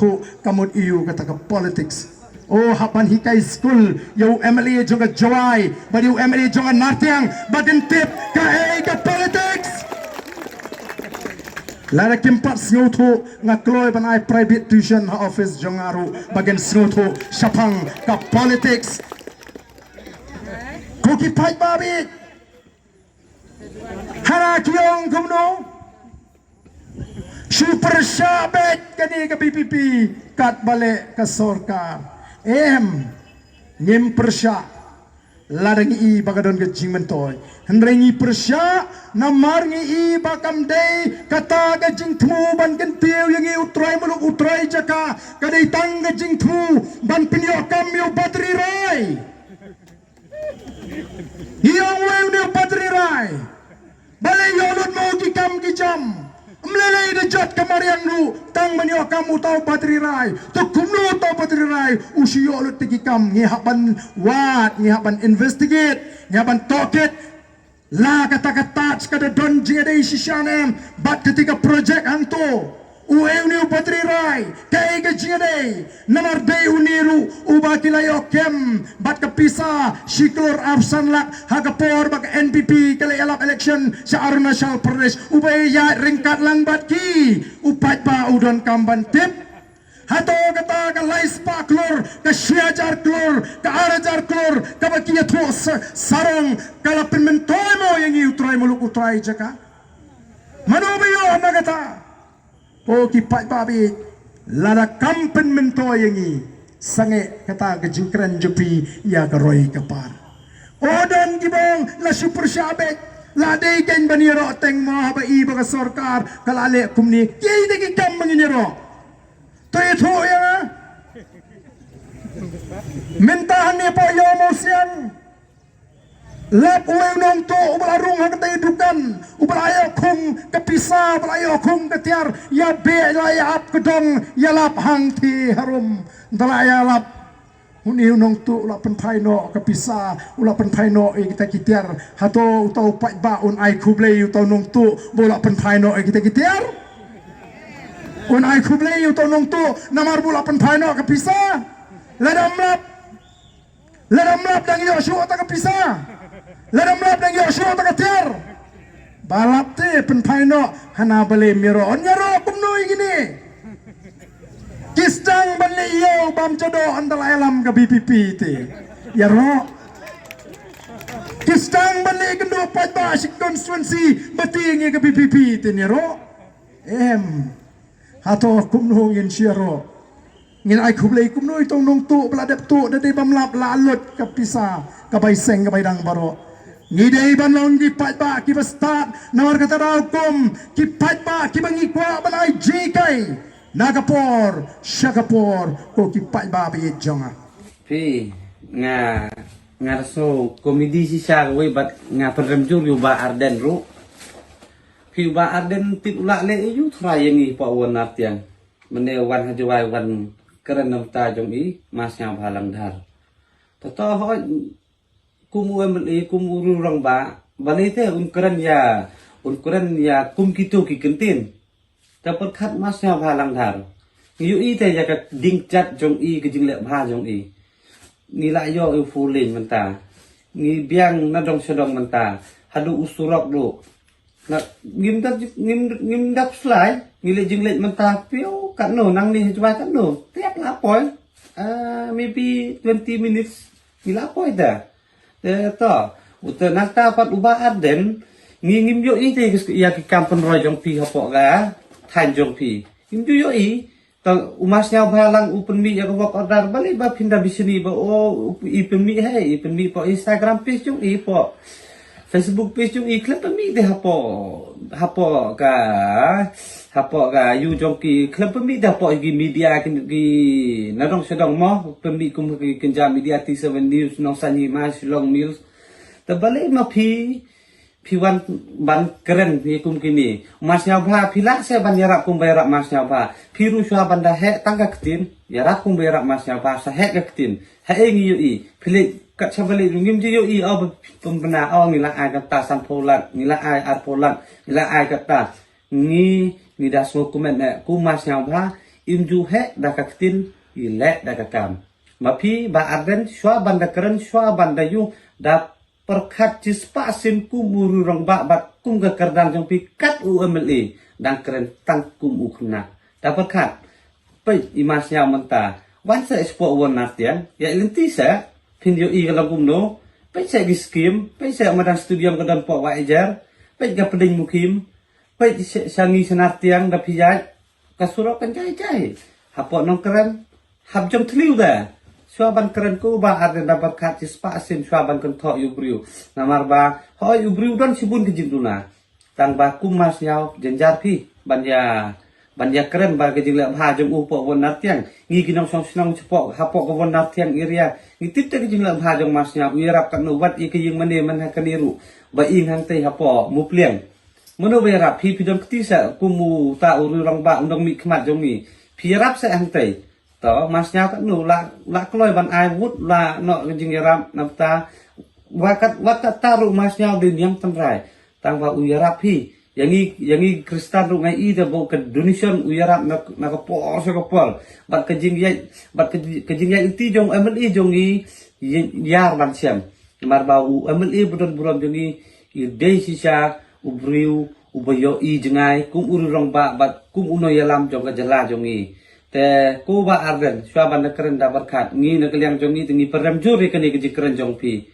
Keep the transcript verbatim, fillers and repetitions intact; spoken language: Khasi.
Pu ka mut ïa u kata ka politics. O hap ban hikai skul ïa u M L A jong ka Jowai bad ïa u M L A jong ka Nartiang ba kin tip kaei ka politics. Lada kim pat sngewthuh nga kloi ban ai private tuition ha office jong nga ruh ba kin sngewthuh shaphang ka politics. Ko ki paidbah bad hana ki ong kumno? Shu pyrshah beit kane ka V P P katba leh ka sorkar. Em, ngim pyrshah lada ngi i ba ka don ka jingmyntoi. Hynrei ngi pyrshah namar ngi i ba kam dei kata ka jingthmu ban kyntiew ïa ngi u trai muluk u trai jaka, ka dei tang ka jingthmu ban pynïoh kam ïa u Bah Trirai. Ïa uwei u ne u Bah Trirai. Balei ïoh lut mo ki kam ki jam. Ym lei lei da jot ka mariang ruh tang ban ïoh kam uta u Bah Trirai. To kumno uta u Bah Trirai u shu ïoh lut te ki kam, ngi hap ban wad, ngi hap ban investigate, ngi hap ban tohkit. La kata ka touch ka da don jingïadei shisha ne em bad kata ka project hangto. Uei une u Bah Trirai, kaei ka jingïadei? Namar dei une ruh uba ki la ïoh kem bad ka pisa shi klur arphew san lak ha ka por ba ka N P P ka la ïalap election sha Arunachal Pradesh, uba ïaid ryngkat lang bad ki. U paidbah u donkam ban tip. Hato kata ka lai spah klur, ka shi hajar klur, ka ar hajar klur kaba ki ïathuh sa-, sarong ka la pynmyntoi mo ïa ngi u trai muluk u trai jaka? Mano ba ïoh na kata? Ko ki paidbah bad lada kam pynmyntoi ïa ngi, sangeh kata ka jingkren jong phi ïa ka roi ka par. O don kiba ong la shu pyrshah beit, la dei kein ban ïaroh teng mo haba i ba ka sorkar ka la leh kumne. Kiei te ki kam ba ngin ïaroh? To ïathuh ïa nga. Mynta hangne hapoh Ïew Mawsiang, lap uwei u nongtuh uba la rung ha katei dukan, uba la ïoh khung ka pisa, uba la ïoh khung ka tiar, ïa beh la ïa ap ka dong, ïa lap hangthie harum. Nda la ïa lap, une u nongtuh u la pynphai noh ka pisa, u la pynphai noh ïa kita ki tiar. Hato uta u paidbah un ai khublei uta u nongtuh ba u la pynphai noh ïa kita ki tiar? Un ai khublei uta u nongtuh namar ba u la pynphai noh ka pisa? Lada ym lap, lada ym lap dang ïoh shuh ta ka pisa, lada ym lap dang ïoh shuh ta ka tiar. Ba lap te pynphai noh, hana balei ym ïaroh, ym ïaroh kumno ïa kine. Ki sdang ban leh ïew bam jadoh, ynda la ïalam ka V P P te ïaroh. Ki sdang ban leh kynduh paidbah shi constituency ba tieng ïa ka V P P te ïaroh. Em. Hato kumno ngin shu ïaroh? Ngin ai khublei kumno ïa uta u nongtuh ba la dep tuh, da dei bam lap la lut ka pisa, ka bai seng ka bai dang baroh. Ngi dei ban long ki paidbah kiba stad, namar kata da hukum ki paidbah kiba ngi kwah ban ai jinghikai na ka por sha ka por, ko ki paidbah ba ïeit jong nga. Phi, nga, nga da sngew komedi shisha kawei bad nga pynrem jur ïa u Bah Ardent ruh. Phi, u Bah Ardent tip u lah leh aïu tharai ïa ngi hapoh Nartiang. Mynne wan ha Jowai wan kren na bynta jong i, Ma Sniawbhalang Dhar. Te to hooid, kum u M L A, kum u rangbah, balei te un kren ïa, un kren ïa kum kito ki kyntien. Te pyrkhat Ma Sniawbhalang Dhar. Ngi ïohi te ïa ka ding jat jong i, ka jingleh bha jong i. Ngi la ïoh ïa u four lane mynta. Ngi biang na dong sha dong mynta. Haduh u surok duh. Na, ngim da, ngim, ngim da pyrshah, ngi leh jingleh mynta phi, oh, katno, nangne ha Jowai katno. Te la poi. Ah, maybe twenty minutes. Ngi la poi da. Te to, uta nangta pat u Bah Ardent, ngi ngim ïohi te ïa ki kam pynroi jong phi hapoh ka thaiñ jong phi. Ngim ju ïohi. Tang u Ma Sniawbhalang u pynmih ïa ka work order, balei ba phin da bishni ba, oh, i pynmih, hei, i pynmih hapoh Instagram page jong i, hapoh Facebook page jong i, khlem pynmih te hapoh, hapoh ka, hapoh ka, ïa jong ki, khlem pynmih te hapoh ki media ki, ki na dong sha dong mo, pynmih kum ki kynja media T seven News, Nongsaiñ Hima, Shillong News. Te balei ma phi, phi wan ban kren ïa kum kine. Ma Sniawbha, phi lah seh ban ïarap kumba ïarap Ma Sniawbha. Phi ruh shuwa ban da heh tang ka ktien, ïarap kumba ïarap Ma Sniawbha, sa heh ka ktien. Haei ngi ïohi, phi leh kat shaba leh ruh ngim ju ïohi, oh, pynbna, oh, ngi la ai kata sanphew lak, ngi la ai arphew lak, ngi la ai kata. Ngi, ngi da sngew kumne, eh, kum Ma Sniawbha, Im ju heh da ka ktien, i leh da ka kam. Ma phi Bah Ardent, shuwa ban da kren, shuwa ban da ïuh, da pyrkhat shispah sien kum u riewrangbah bad kum ka kyrdan jong phi kat u M L A, dang kren tang kum u khynnah. Da pyrkhat, peit i Marsñiaw mynta, wan seh shapoh Won Nartiang, ïa lynti seh, phin ïohi ka long kumno, peit seh ki skim, peit seh madan stadium ka don poh Wahiajer, peit ka Pdeng Mukhim, peit seh sha ngi sha Nartiang da phi ïaid, ka surok kan jai jai. Hapoh Nongkrem, hap jong thliew da. Shuwa ban kren ko Bah Ardent da pyrkhat shispah sien shuwa ban kynthoh ïa u briew. Namar ba, hooid u briew don shibun ka jingduna. Tang ba kum Marsñiaw, jynjar phi, ban ïa, ban ïa kren ba ka jingleh bha jong u poh Won Nartiang. Ngi ki nongshong shnong shapoh, hapoh ka Won Nartiang area. Ngi tip te ka jingleh bha jong Marsñiaw, u ïarap katno wat ïa ka ïing mane man ha kane ruh. Ba ïing hangtei hapoh Mupliang. Mano ba ïarap, phi phi don kti seh, kum uta u riewrangbah, u nongmihkhmat jong ngi. Phi ïarap seh hangtei. To, Marsñiaw katno, la, la kloi ban ai vote, la noh ka jingïarap, nangta, wat kat, wat katta ruh Marsñiaw dei niam tynrai. Tang ba u ïarap phi. Ïa ngi, ïa ngi Khristan ruh nga i da ba ka donation u ïarap na, na ka por sha ka por. Bad ka jingïaid, bad ka ji-, ka jingïaid lynti jong M L A jong ngi, ïa, ïar ban shem. Namar ba u M L A ba don burom jong ngi, i dei shisha u briew uba ïohi jngai kum u riewrangbah bad kum u nongïalam jong ka jylla jong ngi. Te ko Bah Ardent, shuwa ban da kren da pyrkhat, ngi na ka liang jong ngi te ngi pyrem jur ïa kane ka jingkren jong phi.